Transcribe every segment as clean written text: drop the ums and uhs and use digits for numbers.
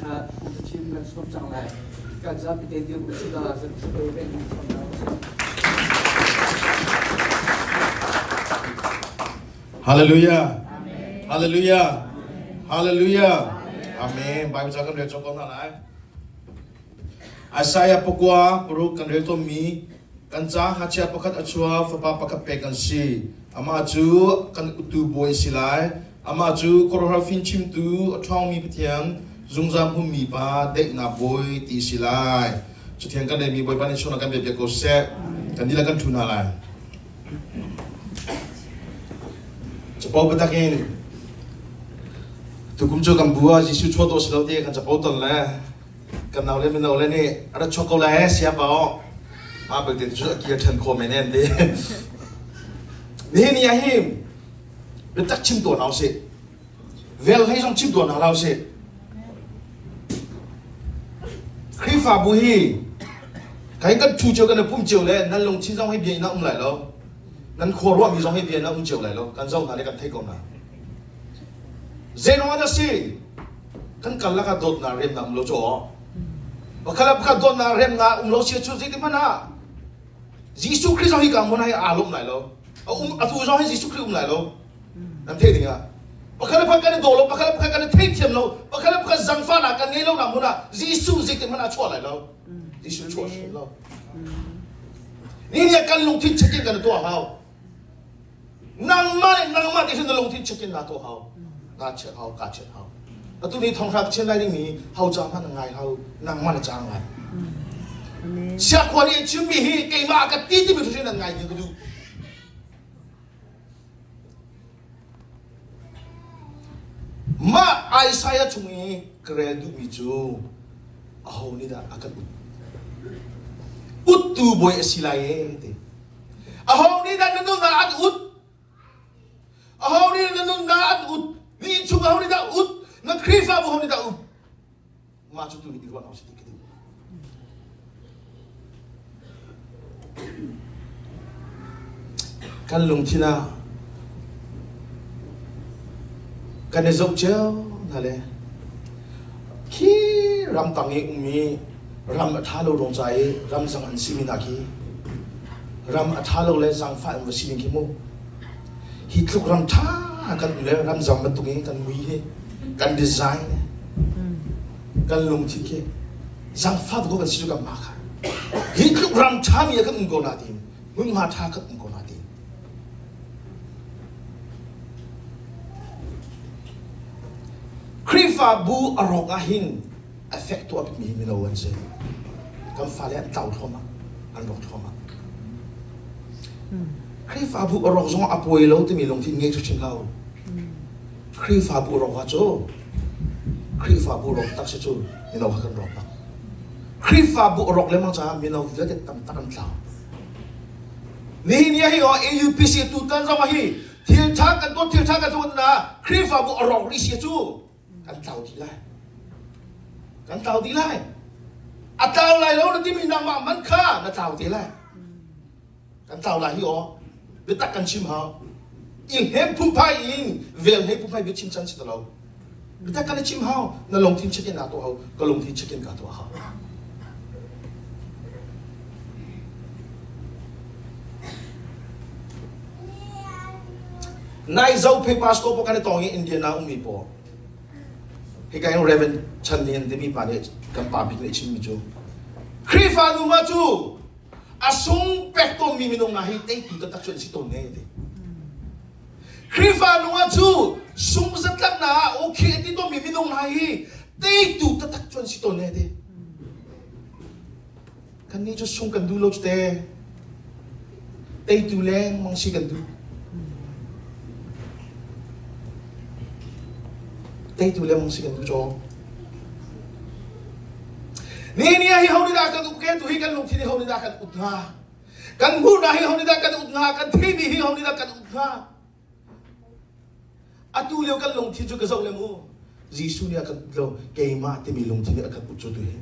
kha phungchim kan sawm cang lai. Kan zapi te dir u sih law zapi te in sawm hna u sih. Hallelujah. Hallelujah. Hallelujah. Amen. Bible ca kan rel cawk ko hna lai. Isaiah pakua paruk kan rel tawnmi kan ca ngakchia pakhat a chuak fapa pakhat pek kan si. Amah cu kan uktu bawi a si lai. Amah cu khuaruahhar fimchimtu, a ṭhawngmi Pathian, zungzal hmunmi Pa, daihnak bawi ti a si lai. Cathiang kan relmi Bawipa nih chungah kan biakpiak ko seh. Kan dihlak kan ṭhu hna lai. Capo biatak in tukum cu kan bu ah Jesuh chuah dawh si lo ti kan capo ton le kan nau le mino le nih a rat chuak ko lai siapa aw mah belte cu a kir ṭhan khawh men en ti nihin ni ah hin biatak chim tuah hna usih vel hlei zong chim tuah hna hlah usih Khrihfabu hi kai kan ṭhu cio kan i pum cio le nan lungthin zong hi bia in a um lai lo nan khua ruahmi zong hi bia in a um cio lai lo kan zoh hna le kan theih ko hna Zeiruang ah dah si? Kan karlak ah dawtnak remnak um lo cu aw. Pakhat le pakhat dawtnak remnak um lo si cu zeitik hmanh ah Jesuh Khrih zong hi ka hmun ah hi aa lawm lai lo. A um atu zong hi Jesuh Khrih um lai lo. Nan theih ding ah. Pakhat le pakhat kan i daw lo, pakhat le pakhat kan i theithiam lo, pakhat le pakhat zangfahnak kan ngei lo nak hmun ah Jesuh zeitik hmanh ah chuah lai lo. Jesuh chuah hrim lo. Ni nih kan lungthin check in kan i tuah hau. Nangmah le nangmah ti na lungthin check in naa tuah hau. Naa check hau, kaa check hau. Atu ni thonghra ka chin lai dingmi hau ca hmanh na ngai hau, nangmah na ca ngai. Siakhua nih a chimmi hi keimah ka ti timi hrim nan ngai ding ka duh. Mah Isaiah chung i ka rel duhmi cu aho nih dah a kan ut? Uttu bawi a si lai ee ti. Aho nih dah na nunnak an ut? Aho nih na nunnak an ut? Na innchung aho nih dah ut? Na Khrihfabu aho nih dah ut? Mah cu tu nih i ruah hna usih ti ka duh. Kan lungthin ah kan i zoh cio hna le khi ramtang i ummi ram a ṭha lo ruang ca i ramzang an simi hna khi ram a ṭha lo le zaangfah an va si ding khi mu hi tluk ram ṭha kan um le ramzang bantuk in kan mui hi kan design kan lungthin khi zaangfah ko kan si cu kan mah kha hi tluk ram ṭha mi ah kan um ko na tiin hmunhma ṭha kan um ko na tiin Khrihfabu a rawk ah hin a fek tuah bikmi hi mino an si. Kan fale an tlau thluahmah, an rawk thluahmah. Khrihfabu a rawk zong a pawi lo timi lungthin ngei hrim hlah u. Khrihfabu rawk ah cu Khrihfabu rawk tak si cu mino kha kan rawk bak. Khrihfabu a rawk lengmang caah mino vialte tam tak an tlau. Nihin ni hi aw AUPC tutan zong hi thil ṭha kan tuah thil ṭha kan tuah na Khrihfabu a rawk rih si cu kan tlau dih lai kan tlau dih lai a tlau lai lo na timi nangmah man kha na tlau te lai kan tlau lai hi aw biatak kan chim hau i hem phungphai in vel he phungphai bia chim chan si lo biatak kan i chim hau na lungthin check in naa tuah hau ka lungthin check in ka tuah hau Nai Zophei pastor pawl kan i tong i Indiana ummi pawl hika in Reverend Chan Lian timi pa nih kan pa bik nih a chimmi cu Khrihfa nu ma cu a sung pek tawnmi minung hna hi teitu taktak cu an si tawn ne ti. Khrihfa nu ah cu sung zatlaknak ah okay a ti tawnmi minung hna hi teitu taktak cu an si tawn ne ti. Kannih cu sung kan duh lo cu te. Teitu lengmang si kan duh. Teitu lengmang si kan duh cawng. Ni ni hi ho nih dah kan uk ke tu hi kan lungthin hi ho nih dah kan ut hnga? Kan hmurnak hi ho nih dah kan ut hnga? Kan theimi hi ho nih dah kan ut hnga? Atu lio kan lungthin cu ka zoh le mu. Jesuh nih a kan ut lo, keimah timi lungthin nih a kan ut cu tu hi.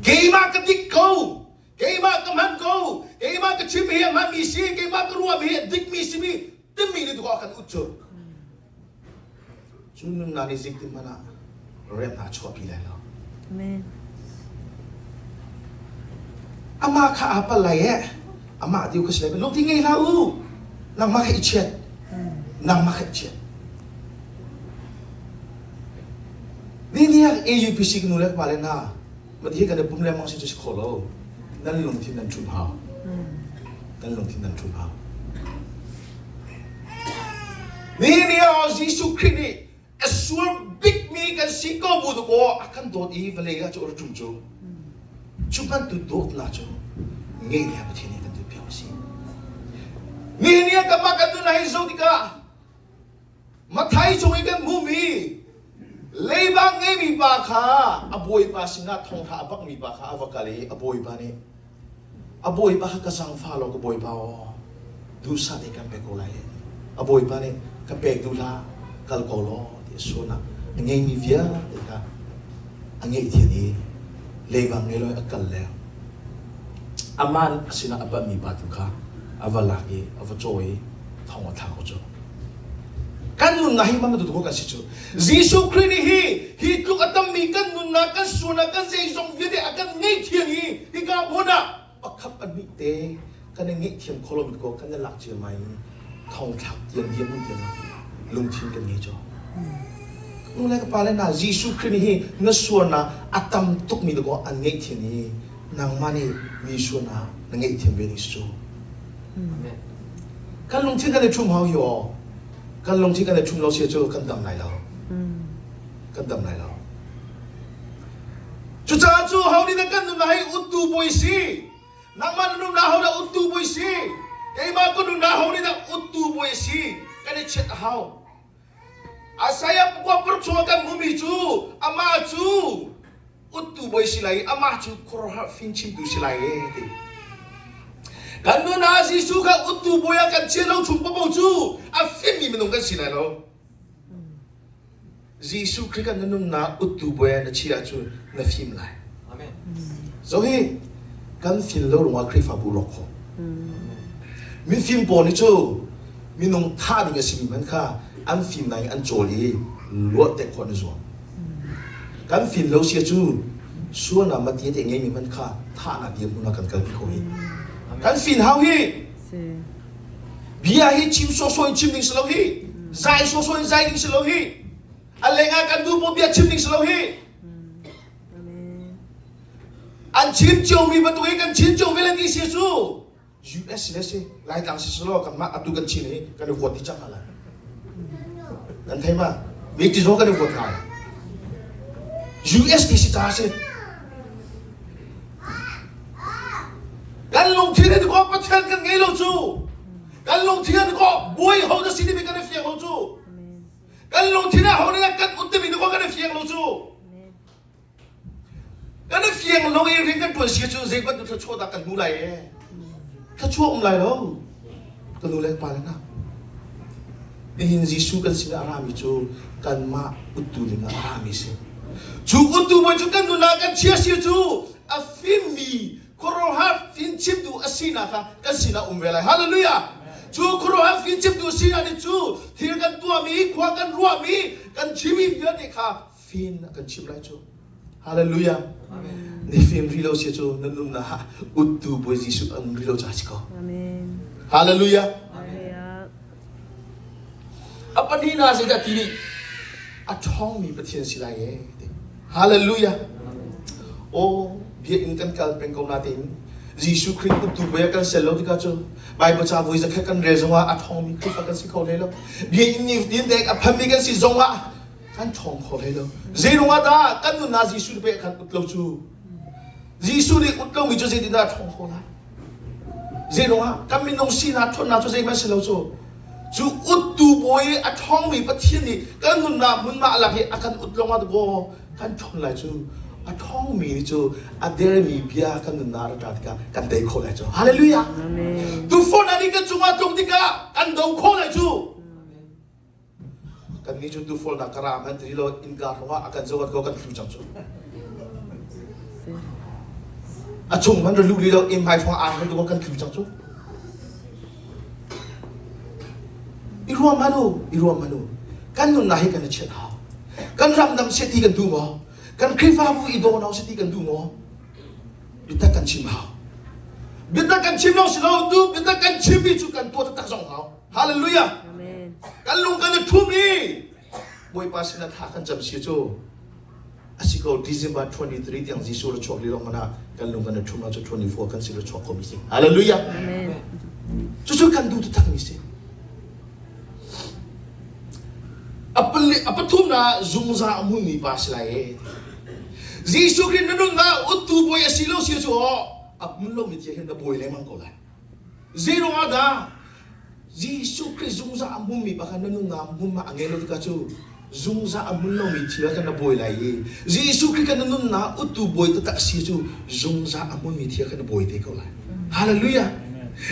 Keimah ka dik ko, keimah ka hman ko, keimah ka chim hi a hmanmi si, keimah ka ruahmi hi a dikmi si mi timi nih tu a kan ut cu. Cu nunnak nih zeitin hmanh ah remnak chuahpi lai lo. Amen. Amah kha aa pal lai eh. Amah diu kha si lai. Lungthin ngei hlah u. Nangmah kha i chiat. Nangmah kha i chiat. Ni ni ah AUPC nu le pa le hna mati hi kan i pum lengmang si cu si kho lo. Nan lungthin nan ṭhum hau. Nan lungthin nan ṭhum hau. Ni ni ah Jesuh Khrih nih a sual bikmi kan si ko bu dakaw a kan dawt i vawlei ah cu a ṭum cu. Cu bantuk dawtnak cu ngeih le Pathian nih kan duhpiak a si. Nihin ni ah kanmah kan nun hi zoh tikah Mathai cung i kan hmuhmi leiba ngeimi pa kha a bawipa sinah thongthla a bakmi pa kha a va kal i a bawipa nih a bawipa kha ka zaangfah law ka bawipa aw duhsah te kan pek ko lai a bawipa nih ka pek duh hlah kal ko law ti a suan ah a ngeimi vialte kha a ngeihthian i leiba ngei lo in a kal leng aman a sinah a bammi pa tu kha a va lak i a va cawi i thong a thlak ko cu Kan nunnak hi man tu kan si cu. Jesuh Khrih nih hi hi tluk a tammi kan nunnak, kan sualnak, kan zeizong vialte a kan ngeihthiam i hika hmun ah pakhat pahnih te kan i ngeihthiam kho lomi ko kan i lak cia mai thongthlak tiang diam mun tiang lungthin kan ngei cu. Nu le ka pa le hna Jesuh Khrih nih hi na sualnak a tam tukmi dakaw an ngeihthiam i nangmah nih mi sualnak na ngeihthiam ve ding si cu. Amen. Kan lungthin kan i ṭhum hau hi aw. Kan lungthin kan i ṭhum lo si cu kan dam lai lo. Kan dam lai lo. Cucaah cu ho nih dah kan nunnak hi uttu bawi si? Nangmah na nunnak ho dah uttu bawi si? Keimah ka nunnak ho nih dah uttu bawi si? Kan i chiat a hau. Isaiah pakua chungah kan hmumi cu amah cu uttu bawi si lai i amah cu khuaruahhar fimchimtu si lai e ti. Kan nun ah Jesuh kha uttu bawi ah kan chia lo chung paoh cu a fimmi minung kan si lai lo. Jesuh Khrih kan na nunnak uttu bawi ah na chia ahcun na fim lai. Amen. So hi kan fim lo ruangah Khrihfabu rawk khawh. Mifim pawl nih cu minung thah ding a simi hmanh kha an fim nain an cawl i luat khawh an i zuam. Kan fim lo sia cu sualnak mati te ngeimi hmanh kha thahnak dirhmun ah kan kalpi kho hi. Kan fim hau hi. Bia hi chim sawsawh in chim ding si lo hi. Zai sawsawh in zai ding si lo hi. A lengah kan duh bia chim ding si lo hi. An chim ciomi bantuk in kan chim cio ve le ti si cu US le si Laitlang si selaw kanmah atu kan chin hi kan i vote dih cang hna lai. Nan thei ma? Mi ti zong kan i vote lai. US ti si ca si. Kan lungthin in ko Pathian kan ngei lo cu. Kan lungthin in ko buai ho na si timi kan i fiang lo cu. Kan lungthin ah ho nih kan ut timi ko kan i fiang lo cu. Kan i fiang lo i rian kan ṭuan si cu zei bantuk thluachuah dah kan hmu lai e? Thluachuah um lai lo. Ka nu le pa le hna. Nihin Jesuh kan sinah a rami cu kanmah uttu ding ah a rami si. Cu uttu bawi cu kan nun ah kan chia si cu a fimmi khuaruahhar fimchimtu a sinak kha kan sinah um ve lai. Hallelujah! Cu khuaruahhar fimchimtu sinak nih cu thil kan tuahmi, khua kan ruahmi, kan chimmi vialte kha fim a kan chimh lai cu. Hallelujah. Ni fim ri lo si cu na nunnak ah uttu Bawi Jesuh an ri lo ca si ko. Amen. Hallelujah. Hallelujah. A pahnihnak zeidah ti nih a ṭhawngmi Pathian si lai e. Hallelujah. Oh, biakinn kan kal peng ko natein Jesuh Khrih uttu bawi ah kan sel lo tikah cun Bible ca voi zakhat kan rel zongah a ṭhawngmi Khrihfa kan si kho hlei lo. Biakinn ni din dek a phanmi kan si zongah kan ṭhawng kho hlei lo. Zei ruangah dah kan nunnak Jesuh nih pei a kan ut lo cu? Jesuh nih ut lomi cu zeitindah a ṭhawng kho lai? Zei ruangah kan minung sinak ṭhawnnak cu zeihmanh si lo cu. Cu uttu bawi a ṭhawngmi Pathian nih kan nunnak hmunhma a lak i a kan ut lawngah dakaw kan ṭhawn lai cu. A ṭhawngmi nih cu a dermi bia kan nunnak a ṭa tikah kan tei khawh lai cu. Hallelujah! Tuufawn nih kan cungah tlung tikah kan do khawh lai cu. Kannih cu tuufawlnak ka ra hmanh ti lo innka hrawng ah a kan zohat ko kan tlu cang cu. A chung hmanh ra luh li lo inn hmai hrawng ah hmanh ko kan tlu cang cu. I ruam hmanh u, i ruam hmanh u. Kan nunnak hi kan i chiat hau. Kan ram dam seh ti kan duh maw? Kan Khrihfabu i daw hna seh ti kan duh maw? Biatak kan chim hau. Biatak kan chim lo si lo tu biatak kan chimmi cu kan tuah taktak zong hau. Hallelujah. Amen. Kan lung kan i ṭhum i Bawipa sinah tha kan cam si cu a si ko December 23 tiang Jesuh ra chuak li lawng mana kan lung kan i ṭhum cu 24 kan si ra chuak ko mi si. Hallelujah. Amen. Cucu kan duh taktak mi si. A pali a pathum na zungzal a hmunmi pa si lai e. Jesuh Khrih na nunnak uttu bawi a si lo si cu aw a hmun lomi thil hin na bawi lengmang ko lai. Zeiruang ah dah Jesuh Khrih zungzal a hmunmi pa kha na nunnak hmunhma a ngei lo tikah cu zungzal a hmun lomi thil ah khan na bawi lai i Jesuh Khrih kha na nunnak uttu bawi taktak a si cu zungzal a hmunmi thil kha na bawi te ko lai. Hallelujah.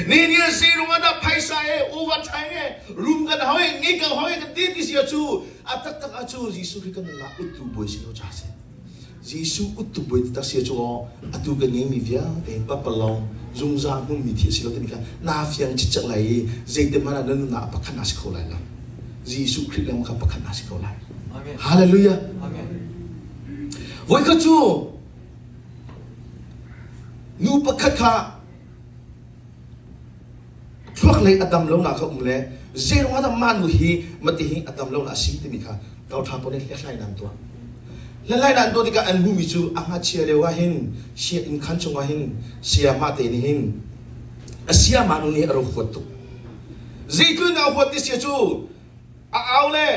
Ni ni zeirung ah dah phaisa he overtime he room kan hau he ngi kan hau he kan ti ti si cu a taktak ah cu Jesuh Khrih kan nunnak uttu bawi si lo cha si. Jesuh uttu bawi taktak si cu aw atu kan ngeimi vialte papalong zungzal hmunmi thil si lo timi kha naa fiang cicek lai i zeiti hmanh ah na nunnak ah pakhat na si kho lai lo. Jesuh Khrih lam kha pakhat na si ko lai. Amen. Hallelujah. Amen. Voikhat cu Nu pakhat kha thluak lei a dam lonak kha um le zeiruang ah dah mah nu hi mati hi a dam lonak a si timi kha doctor pawl nih hlathlainak an tuah. Hlathlainak an tuah tikah an hmuhmi cu a ngakchia lio ah hin inn khan chungah hin sayamah te nih hin a sayamah nu nih a rak huat tuk. Zeitluk in a huat ti sia cu a au le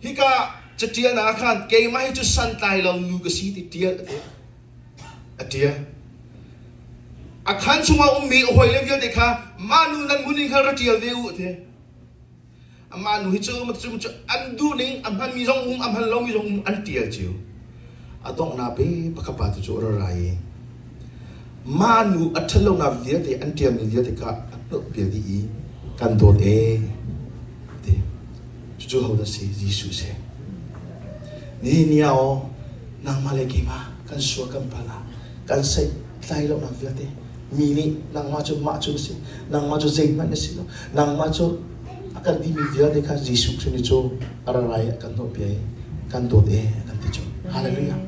hika catialnak ah khan keimah hi cu santlai lo nu ka si ti tial a ti. A ṭial. A khaan chungah ummi a hawile vialte kha mah nu nan hmun in khan ra ṭial ve u a ti. Amah nu hi cu cu cu an duh ning a hmanmi zong um a hman lomi zong um an ṭial cio. A donghnak pe pakhat pa tu cu a ra ra i mah nu a ṭhat lonak vialte an ṭialmi vialte kha a hnawhpiak dih i kan dawt ee ti. Cucu hodah si? Jesuh si. Ni ni ah aw nangmah le keimah kan sual kan pal ah kan saih tlai lonak vialte mi nih nangmah cu mah cu na si nangmah cu zeihmanh na si lo nangmah cu a kan timi vialte kha Jesuh Khrih nih cu a ra rai a kan hnawhpiak i kan dawt e kan ti cu hallelujah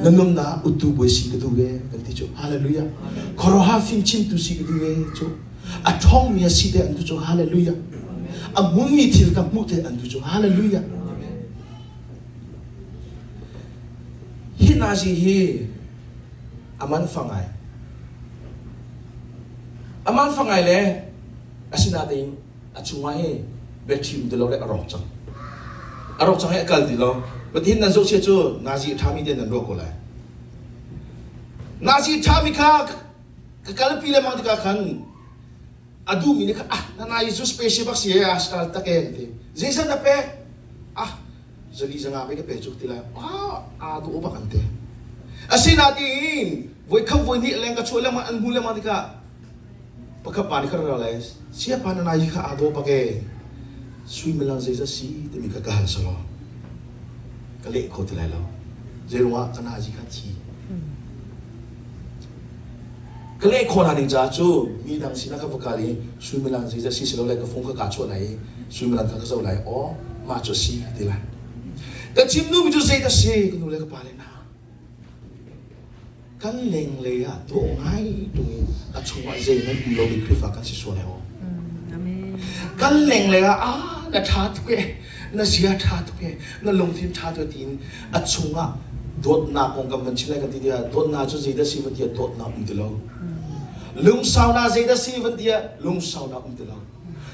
na nunnak uttu bawi si ka duh e kan ti cu hallelujah khuaruahhar fimchimtu si ka duh e cu a ṭhawngmi a si te an tu cu hallelujah a hmunmi thil ka hmuh te an tu cu hallelujah hi nazi hi aman fangai aman fangai le asinain a chungah hi battery um ti lo le a rawk cang a rawk cang i a kal ti lo pathin nan zoh cu nazi ṭhami te nan ruah ko lai nazi ṭhami kha ka kalpi lengmang tikah khan a duhmi nih khan ah na nai cu special bak si a kal tak e ti zeizat na pek ah zali zanga pe ka pe cuk ti lai ah aa duh bak an ti asinain voi khat voi hnih leng ka chuah lengmang an hmu lengmang tikah pakhat pa nih kha ra lai siapa na nai kha aa dawh bak e suimilam zeizat si timi kha ka hal selaw ka leh kho ti lai lo zeiruangah ka nazi kha thi Ka leh khawh hna ning caah cu mi dang sinah ka va kal i suimilam zeizat si silole ka phung kha kaa chuah lai i suimilam kha ka zoh lai aw mah cu a si ka ti lai. Ka chim duhmi cu zei dah si ka nu le ka pa le hna. Kan lenglei ah dawh ngai tung in a chungah zeihmanh um lomi Khrihfa kan si sual lai aw. Kan lenglei ah ah na ṭha tuk ee na zia ṭha tuk ee na lungfim ṭha tuk tiin a chungah dawtnak kong kan van chim lai kan ti tiah dawtnak cu zeidah si van tiah dawtnak um ti lo lungsaunak zeidah si van tiah lungsaunak um ti lo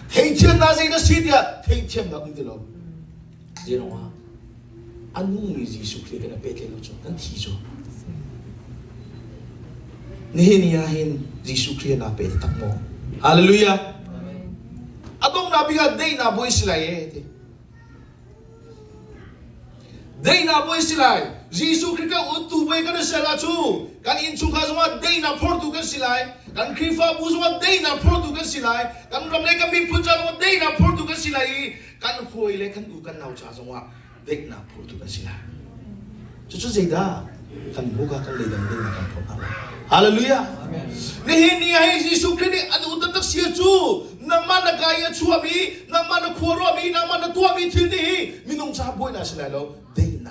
theithiamnak zeidah si tiah theithiamnak um ti lo zeiruangah a nungmi Jesuh Khrih kan i pehtlaih lo cu kan thi cu nihin ni ah hin Jesuh Khrih naa pe tak maw hallelujah a donghnak bik ah daihnak bawi si lai e ti Daihnak bawi si lai. Jesuh Khrih kan uttu bawi kan i sel ahcu kan innchungkhar zongah daihnak phortu kan si lai. Kan Khrihfabu zongah daihnak phortu kan si lai. Kan ram le kan miphun ca zongah daihnak phortu kan si lai i kan hawi le kan u kan nau ca zongah daihnak phortu kan si lai. Cucu zeidah kan hmuka kan leidang daihnak kan phorh hna lai. Hallelujah. Nihin ni ah Jesuh Khrih nih a duh taktak sia cu nangmah na kai a chuahmi, nangmah na khua ruahmi, nangmah na tuahmi thil nih hi minung caah buainak si lai lo, daihnak.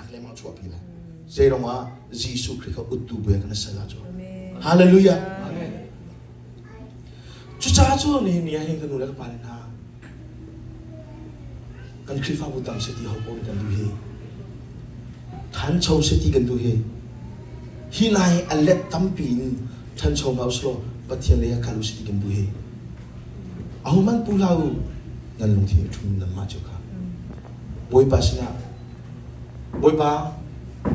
chuahpi lai. Zei ah Jesuh Khrih kha uttu bia kan sal ahcun. Hallelujah. Amen. Cucaah cu nihin ni ah hin ka nu le ka pa le hna kan Khrihfabu tam seh ti ho paoh nih kan duh hi. Thancho seh ti kan duh hi. Hi lai a let tampi in thancho hna usih law Pathian lei ah kal usih ti kan duh hi. Ahohmanh pu hlah u, nan lungthin i ṭhum nanmah cio kha. Bawipa sinah Bawipa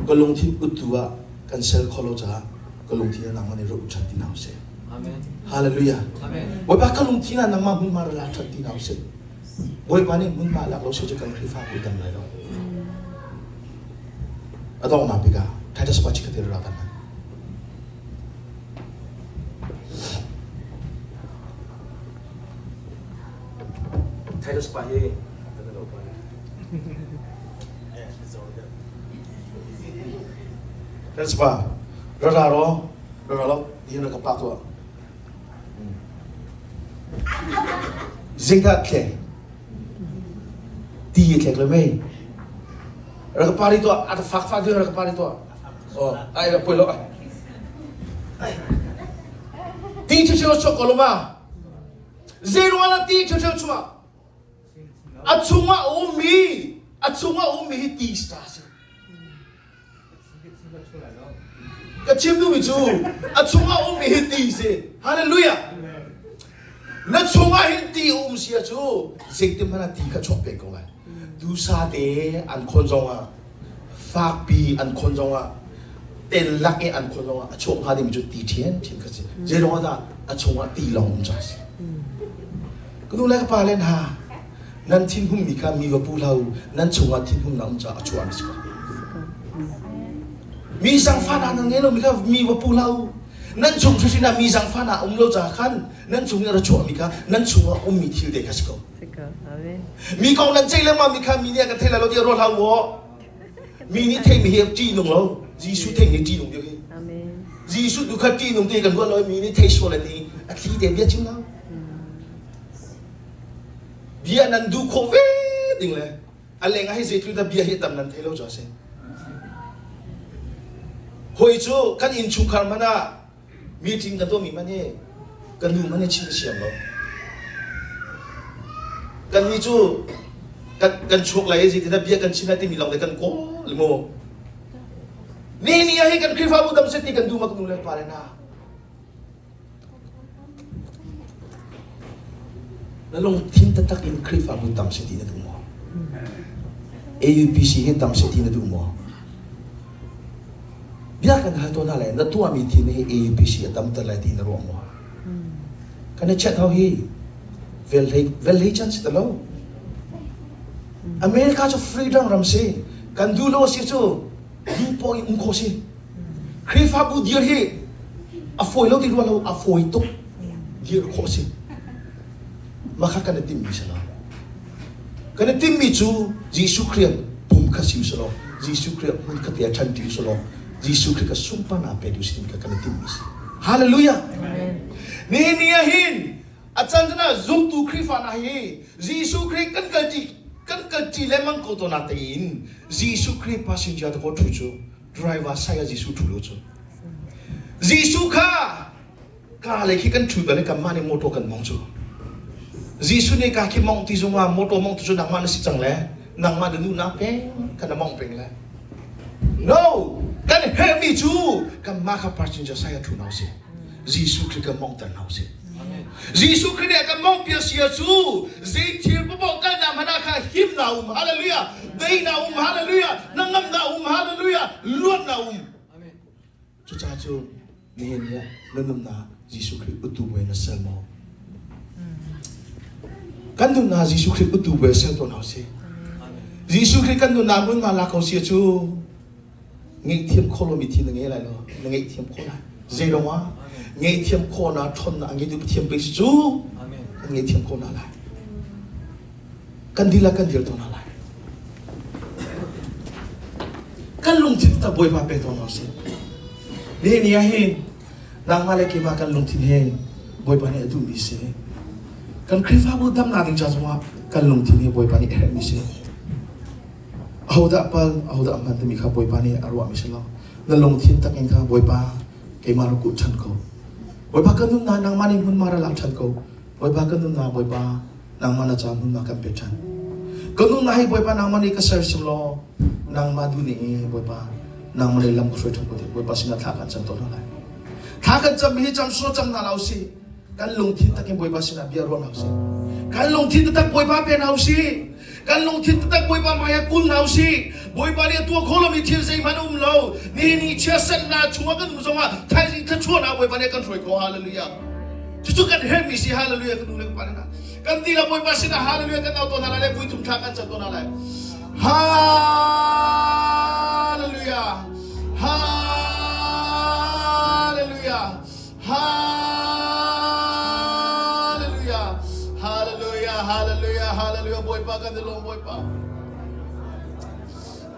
ka lungthin uttu ah kan sel kho lo caah ka lungthin ah nangmah nih ra ut ṭhan ti hna usih. Amen. Hallelujah. Amen. Bawipa ka lungthin ah nangmah hmunhma ra la ṭhan ti hna usih. Bawipa nih hmunhma lak lo seh cu kan Khrihfabu dam lai lo. A donghnak bik ah Titus pa chikkhat ra kan hman. Titus pa hi kan lo pa. Titus pa ra ra ro ra ra lo hin ra ka pa tuah. Zeidah thleng? Ti thlek le mei. Rak ka pari tuah. A fak fak ding rak ka pari tuah. Oh, ai ra poi lo. Ti chu chu chuak ko lo ma. Zei ruang ah ti chu chu chuak? A chungah a ummi, a chungah a ummi hi ti sa si. Ka chim duhmi cu a chungah ummi hi ti si. Hallelujah. Na chungah hin ti a um sia cu zeitin hmanh ah ti kha chuak peng ko lai. Dusa te an khon zongah fakpi an khon zongah tel lak i an khon zongah a chuak hnga dingmi cu ti ṭhian ṭhian kha si. Zei ruangah dah a chungah ti lawng um ca si. Ka nu le ka pa le hna nan thinhunmi kha mi va pu hlah u nan chungah thinhunnak um caah a chuahmi si ko mi zangfahnak nan ngei lomi kha mi va pu hlah u nan chung hrimhrim ah mi zangfahnak um lo caah khan nan chung i a ra chuahmi kha nan chungah ummi thil te kha si ko mi kong nan ceih lengmang mi kha mi nih an kan thei lai lo tiah ruat hlah u mi nih theimi hi ṭih nung lo Jesuh theimi ṭih nung deuh hi Jesuh tu kha ṭih nung te kan ruah lo mi nih thei sual ti a thli te bia chim lo Bia nan duh khawh ve ding le a leng ah hi zeitluk dah bia hi tam nan thei lo cu a si. Hawi cu kan innchungkhar hmanh ah meeting kan tuahmi hmanh hi kan nu hmanh hi chim a siang lo. Kannih cu kan, kan chuak lai zeitindah bia kan chim lai timi lawng te kan kawl mu. Ni ni ah hi kan Khrihfabu tam set ti kan duh ma kan nu le pa le hna. Na lungthin taktak in Khrihfabu tam si ti na duh maw? AUPC hi tam si ti na duh maw? Bia kan hal tawn hna lai, na tuahmi thil hi AUPC a tamter lai ti na ruah maw? Kan i chet hau hi vel hlei can si ta lo. America cu freedom ram si. Kan duh lo si cu duh poh in um khawh si. Khrihfabu dir hi a fawi lo ti rua lo a fawi tuk dir khawh si mah kha kan i timhmi si lo kan i timhmi cu Jesuh Khrih pum kha si usih law Jesuh Khrih hmun kha te ah ṭhanṭi usih law Jesuh Khrih kha sunparnak pe tu si kha kan i timhmi si Hallelujah Nihin ni ah hin a can ah zumtu Khrihfa hna hi Jesuh Khrih kan kalṭi kan kalṭi lengmang ko to na tein Jesuh Khrih passenger ta ko ṭhu cu driver saya Jesuh ṭhu lo cu Jesuh kha ka lei khi kan ṭhu bal i kanmah nih motor kan mong cu Jesuh nih ka khi mong ti zungah motor mong tu cu nangmah na si cang le nangmah na nunak peng kan na mong peng le no kan herhmi cu kanmah kha passenger saya ṭhu hna usih Jesuh Khrih kan mongter hna usih Jesuh Khrih nih a kan mongpiak sia cu zei thil paoh kalnak hmanh ah kha him na um hallelujah dei na um hallelujah na ngam na um hallelujah luat na um cucaah cu nihin ni ah na nunnak Jesuh Khrih utu bawi na sel maw kan nunnak Jesuh Khrih utu bawi sel tawn hau si Jesuh Khrih kan nunnak hmunhma lak ko sia cu ngaihthiam khawh lomi thil na ngei lai lo na ngaihthiam khawh lai zei ruangah ngaihthiam khawhnak ṭhawnnak a ngeitu Pathian pei si cu kan ngaihthiam khawh hna lai kan dihlak kan dir tawn hna lai kan lungthin tak Bawipa pe tawn hna sih nihin ni ah hin nangmah le keimah kan lungthin he Bawipa nih a duhmi si kan Khrihfabu damnak ding ca zongah kan lungthin hi Bawipa nih a herhmi si. Ahodah pal, ahodah hman timi kha Bawipa nih a ruahmi si lo. Na lungthin tak in kha Bawipa keimah rak kulh ṭhan ko. Bawipa kan nunnak nangmah nih hmunhma ra lak ṭhan ko. Bawipa kan nunnak Bawipa nangmah na ca hmunhma kan pe ṭhan. Ka nunnak hi Bawipa nangmah nih ka sersiam law nangmah duh ning i Bawipa nangmah nih lam ka hruai ṭhan ko tiah Bawipa sinah thla kan cam tawn hna lai. Thla kan cam hi cam sawh cam hna lo sih. Kan lungthin takin Bawipa sinah bia ruah hna usih. Kan lungthin taktak Bawipa pe hna usih. Kan lungthin taktak Bawipa hmai ah kul hna usih. Bawipa nih a tuah kho lomi thil zeihmanh a um lo. Nihin i chiatsernak chungah kan um zongah thaizing thluachuahnak Bawipa nih a kan hruai khawh. Hallelujah. Cucu kan herhmi si. Hallelujah. Kan nu le kan pa hna. Kan dihlak Bawipa sinah hallelujah kan au tawn hna lai le vui thum thla kan cam tawn hna lai. Hallelujah. Hallelujah. Hallelujah. Hallelujah. Hallelujah. Hallelujah. Bawipa kan i lawm Bawipa.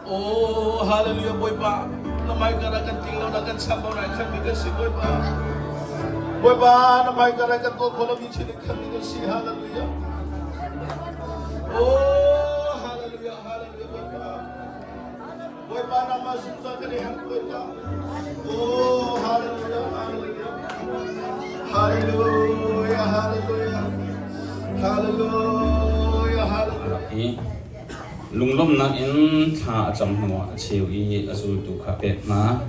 Oh, hallelujah Bawipa. Na mai kara kan tling lo na kan cham lo na khan mi kan si Bawipa. Bawipa na mai kara kan to kholo mi chin khan mi kan si hallelujah. Oh, hallelujah. Hallelujah Bawipa. Bawipa nangmah zungzal kan i hang Bawipa. Oh, hallelujah, hallelujah. Hallelujah, hallelujah. Hallelujah, hallelujah. I lunglawmhnak in thla a cam hnuah a cheu i a zultu kha a pek hna.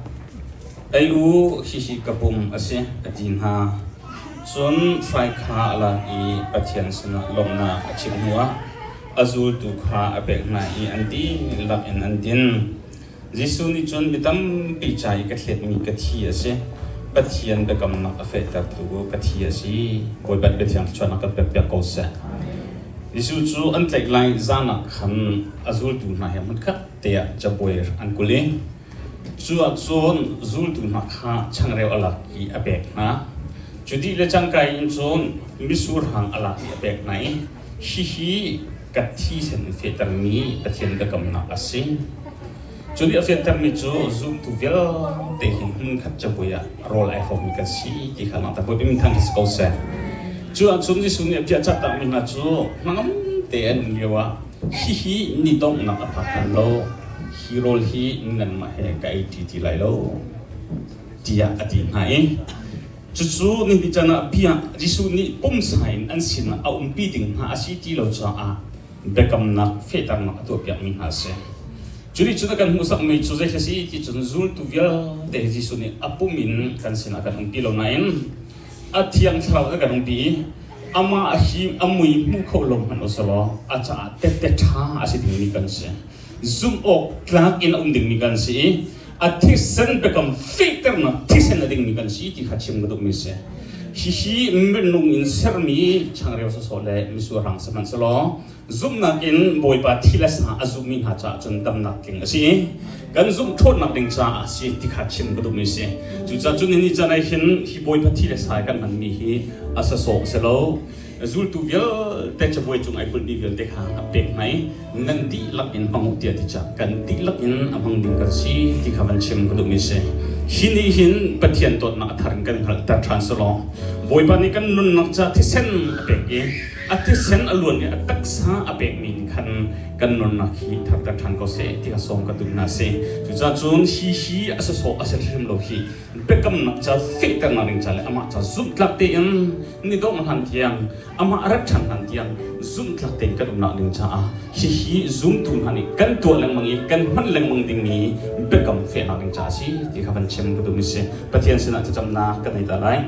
Ei u, hihi ka pum a si, a ti hna. Cun hrai kha a lak i Pathian sinah lawmhnak a chim hnuah a zultu kha a pek hna i an dihlak in an din. Jesuh nih cun mi tampi ca i ka thletmi ka thi a si. Pathian biakamnak a fehtertu ka thi a si. Bawipa nih Biathiang thluachuahnak kan pekpiak ko seh. Jesuh cu an tlaih lai zan ah khan a zultu hna he hmunkhat te ah cabuai an kul i cu ah cun zultu hna kha changreu a lak i a pek hna. Cu dih le cangka in cun mitsur hang a lak i a pek hna i Hihi ka thisen in fehtermi Pathian biakamnak a si. Cu nih a fiantermi cu zumtu vialte hi hmunkhat cabuai ah rawl ai hrawmmi kan si ti kha langhter. Bawipa min thang si ko seh. Cu ahcun Jesuh nih a bia cahtakmi hna cu hnangam te an um lio ah hihi ni donghnak a phak hlan lo hi rawl hi nanmah he ka ei ṭi ti lai lo tiah a ti hna i Cucu nihin caan ah bia Jesuh nih pumsa in an sinah a umpi ding hna a si ti lo caah biakamnak fehternak a tuahpiakmi hna a si. Cu nih cun a kan hmuhsakmi cu zei a si ti cun zultu vialte Jesuh nih a pum in kan sinah a kan umpi lo nain a thiang thlarau a kan umpi i amah hi a mui hmu kho lo hmanh usalaw a caah tette ṭha a si dingmi kan si. Zumh awk tlak in a um dingmi kan si i a thisen biakam fehternak thisen a dingmi kan si ti kha chim ka duhmi si. Hihi minung in sermi changreu sawsawh le mitsur hang sihmanhsehlaw zumhnak in Bawipa thi le sa a zummi hna caah cun damnak tling a si i kan zumh ṭhawnnak ding caah a si ti kha chim ka duhmi si. Cucaah cun ni can ah hin hi Bawipa thi le sa kan hmanmi hi a sasawh a si lo. Zultu vialte cabuai cung ai kulhmi vialte kha a pek hna i nan dihlak in hmang u tiah ti cah kan dihlak in a hmang ding kan si ti kha van chim ka duhmi si. Hi nih hin Pathian dawtnak a thar in kan hngalhter ṭhan selaw Bawipa nih kan nunnak ca thisen a pek i a thisen a luan i a taksa a pekmi nih khan kan nunnak hi tharter ṭhan ko seh ti kha sawm ka duh hna si. Cucaah cun hi hi a sawsawh a si hrim lo hi biakamnak ca fehternak ding ca le amah ca zumhtlak tein ni dongh hlan tiang amah a rat ṭhan hlan tiang zumhtlak tein kan umnak ding caah hihi zumtu hna nih kan tuah lengmang i kan hman lengmang dingmi biakam fehnak ding ca a si ti kha van chim ka duhmi si. Pathian sinah thlacamnak kan nei ta lai.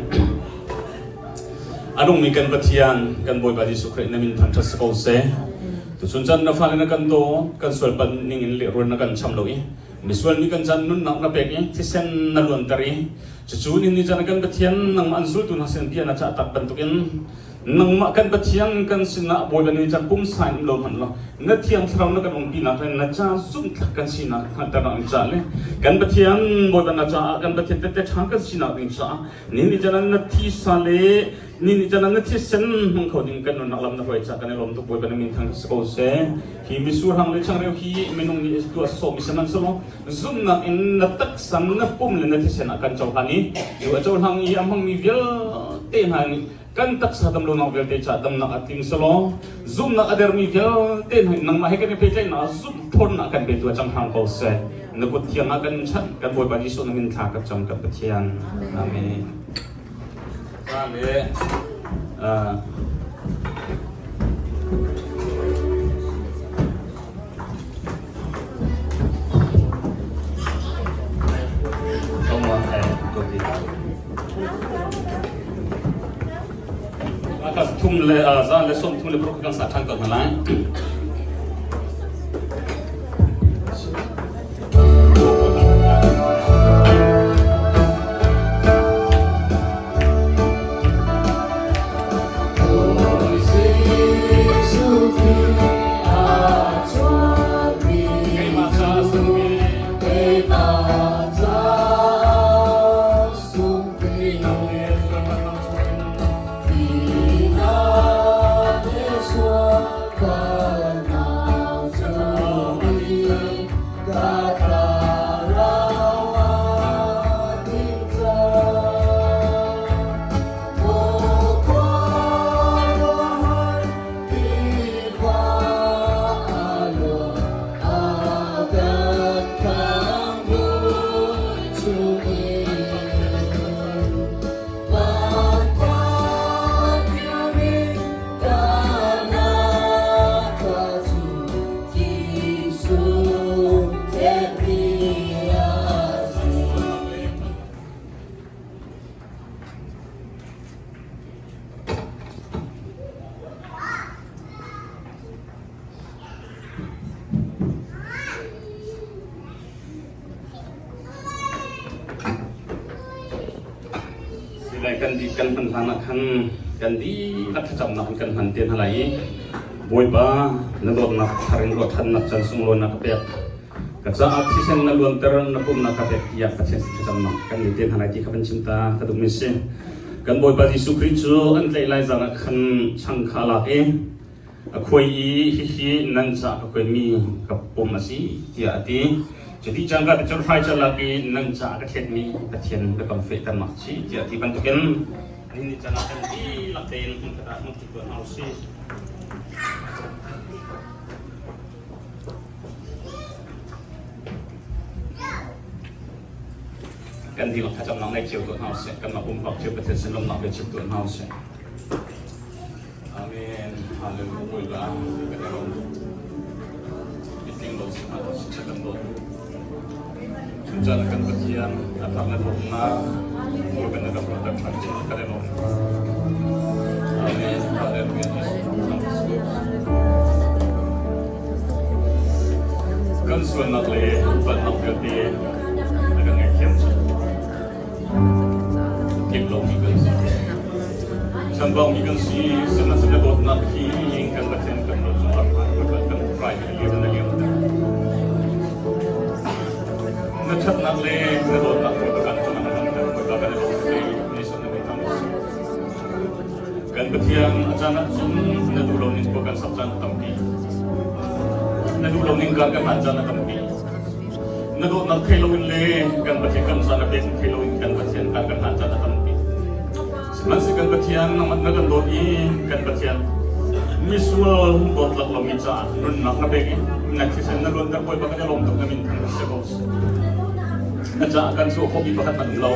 A nungmi kan Pathian, kan Bawipa Jesuh Khrih na min thangṭhat si ko seh. Tuchun caan na fale na kan daw, kan sualpalh ning in lehrul na kan cham lo i Misual mi kan caan nunnak na pek i thisen na luanter i cucu ni ni caan kan Pathian nangmah an zultu hna sin bia na cah tak bantukin nangmah kan Pathian kan sinah Bawipa ni caan pumsa in um lo hmanh law na thiang thlarau na kan umpinak le na ca zumhtlak kan sinak hngalhternak ding caah le kan Pathian Bawipa na caah kan Pathian tette ṭha kan sinak ding caah ni ni caan na thisa le ni ni caan na thisen hmang kho ding kan nunnak lam na hruai caah kan i lawm tuk Bawipa na min thang si ko seh. Hi mitsur hang le changreu hi minung nih tuah sawhmi sihmanhsehlaw zumhnak in na taksa na pum le na thisen ah kan cohlan i cu a cohlang i a hmangmi vialte hna nih Kan taksa damlonak vialte ca damnak a tling selaw zumhnak a dermi vialte hna nangmah he kan i pehtlaihnak ah zumh ṭhawnnak kan petu ah cang hram ko seh. Na kut thiang ah kan chanh kan Bawipa Jesuh na min thla kan cam kan Pathian. Amen. Le Thum le za le som thum le paruk kan sa ṭhan ko hna lai. Keimah ca sungmi nang le sualnak chungin Silai kan dih kan hman hlan ah khan kan dihlak thlacamnak in kan hman te hna lai i Bawipa na dawtnak thar in ruahṭhannak caan sunglawi na ka pek. Ka caah thisen na luanter na pum na ka pek tiah Pathian sin thlacamnak kan ngei te hna lai ti kha van chim ta ka duhmi si. Kan Bawipa Jesuh Khrih cu an tlaih lai zan ah khan chang kha a lak i a khuai i hihi nan caah ka khuaimi ka pum a si tiah a ti. Cuti cangka te cun hrai ca lak i nan caah ka thletmi Pathian biakam fehternak a si tiah a ti bantukin nihin ni caan ah kan dihlak tein hmunkhat ah hmunkhat tuah hna u sih. Kan dihlak thlacamnak ngei cio tuah hna usih. Kanmah pumpak cio Pathian sin lawmhnak bia chim tuah hna usih. Amen. Hallelujah. Bawipa kan i lawm. Mitling lo si hmanh si kan dawt. Chun kan Pathian a thar na dawtnak Bawipa na kan ruahter ṭhan cu kan i lawm. Amen. Hallelujah. Kan sualnak le palhnak vialte na kan ngaihthiam cang. Tling lomi kan si. Chambangmi kan si. Sihmanhsehlaw dawtnak hi kan Pathian kan lo cungah kan rai na liam na liam. Na ṭhatnak le na dawtnak Bawipa kan cungah na langhter. Bawipa kan i lawm tuk i ni san na kan si. Kan Pathian a caan ah cun na duh lo ning kan sak caan a tampi. Na duh lo ning kan kan hman caan a tampi. Na dawtnak thei loin le kan Pathian kan caan a pek thei loin kan Pathian kan kan hman caan a tampi. Sihmanhsehlaw kan Pathian nangmah na kan dawt i kan Pathian misual dawtlak lomi caah nunnak na pek i na thisen na luanter Bawipa kan i lawm tuk na min thang si ko. Na caah kan tuah khawhmi pakhat hmanh um lo.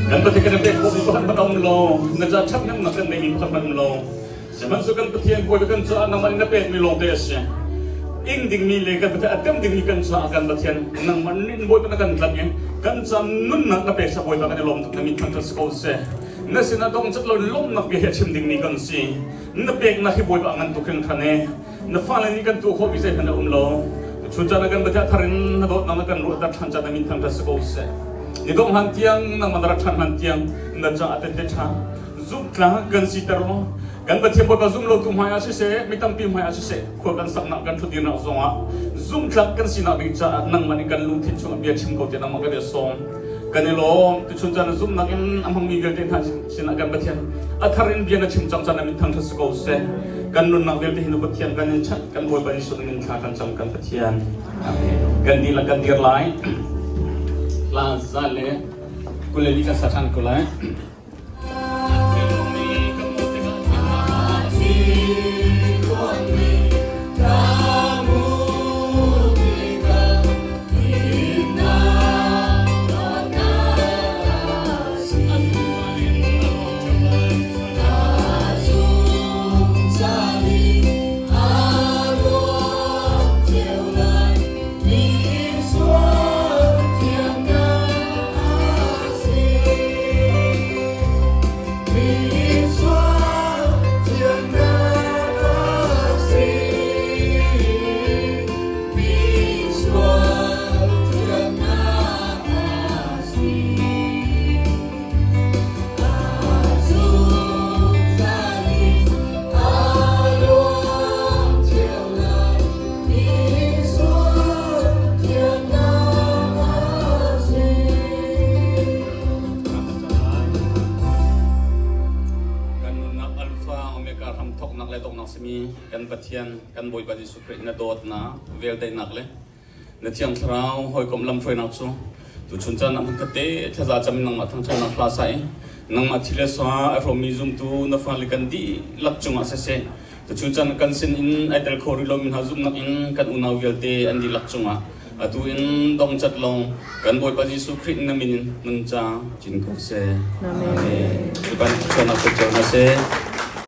Kan Pathian kan pek khawhmi pakhat hmanh um lo. Na caah ṭhathnemnak kan neihmi pakhat hmanh um lo. Sihmanhsehlaw kan Pathian Bawipa kan caah nangmah nih na pekmi lawngte a si. Ing dingmi le kan Pathian a tem dingmi kan caah kan Pathian nangmah nih Bawipa na kan tlanh i kan caah nunnak na pek sa Bawipa kan i lawm tuk na min thangṭhat si ko seh. Na sinah dongcat lo lawmhnak bia hi a chim dingmi kan si. Na peknak hi Bawipa a ngan tuk hringhran e. Na fale nih kan tuah khawhmi zeihmanh a um lo. Chun caan ah kan Pathian thar in na dawtnak na kan ruahter ṭhan caan na min thangṭhat si ko seh. Ni dongh hlan tiang nangmah na rak ṭhan hlan tiang na caah tette ṭha zumhtlak kan siter law kan Pathian Bawipa zum lotu hmai ah siseh mi tampi hmai ah siseh khua kan saknak kan ṭhutdirnak zongah zumhtlak kan sinak ding caah nangmah nih kan lungthin chungah bia chim ko tiah nangmah kan i sawm. Kan i lawm. Tuchun caan zumhnak in a hmangmi vialte hna sinah kan Pathian a thar in bia na chim cang caan na min thangṭhat si ko seh. Kan nunnak vialte hi na Pathian kan in chanh kan Bawipa Jesuh min thla kan cam kan Pathian. Kan dihlak kan dir lai. La za le kuleli kan sa ṭhan ko lai. simi kan Pathian, kan Bawipa Jesuh Khrih na dawtnak, veldaihnak le na Thiang Thlarau hawikom lamhruainak cu tuchun caan ah hmunkhat te thlaza cam in nangmah thangṭhatnak hla sa i nangmah thi le sa a hrawmmi zumtu na fale kan dihlak cungah siseh, tuchun caan kan sin in ai tel kho rih lomi hna zumhnak in kan unau vialte an dihlak cungah atu in dongcat long kan Bawipa Jesuh Khrih na min in hmun ca cin ko seh. Amen. Amen. Tukan thluachuahnak pe cio hna seh.